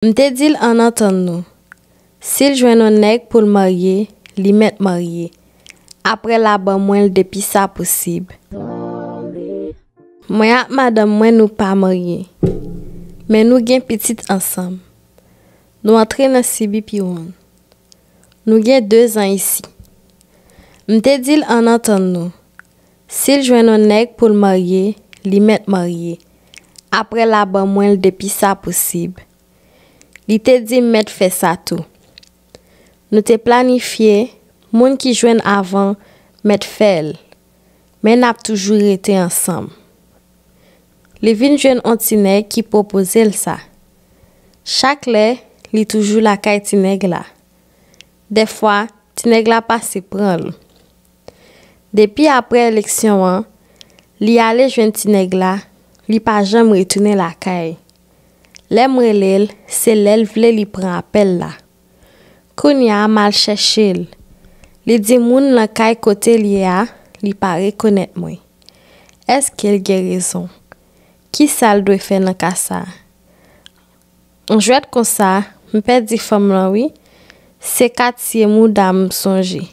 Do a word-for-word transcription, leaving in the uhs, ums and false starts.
M te di l ann antann nou. Si l jwenn yon nèg pou l marye, li mèt marye. Apre l a ban mwen l depi sa posib. Mwen ak madanm mwen nou pa marye. Men nou gen pitit ansanm. Nou antre nan C B P one. Nou gen de zan isi. M te di l ann antann nou. Si l jwenn yon nèg pou l marye, li mèt marye. Apre l a ban mwen l depi sa posib. Li te di m mèt fè sa tou. Nou te planifye, moun ki jwenn avan mèt fè l. Men n ap toujou rete ansanm. Li vin jwenn yon ti nèg ki pwopoze l sa. Chak lè, li toujou lakay ti nèg la. Dèfwa, ti nèg la pase pran l. Depi apre eleksyon an, li ale jwenn ti nèg la, li pa janm retounen lakay. Lè m rele l, se lè l vle li pran apèl la. Kounye a m al chèche l. Li di moun nan kay kote l ye a, li pa rekonèt mwen. Èske l gen rezon? Ki sa l dwe fè nan ka sa a? Yon jwèt konsa, m pèdi fanm lan wi. Se katye mouda m sonje.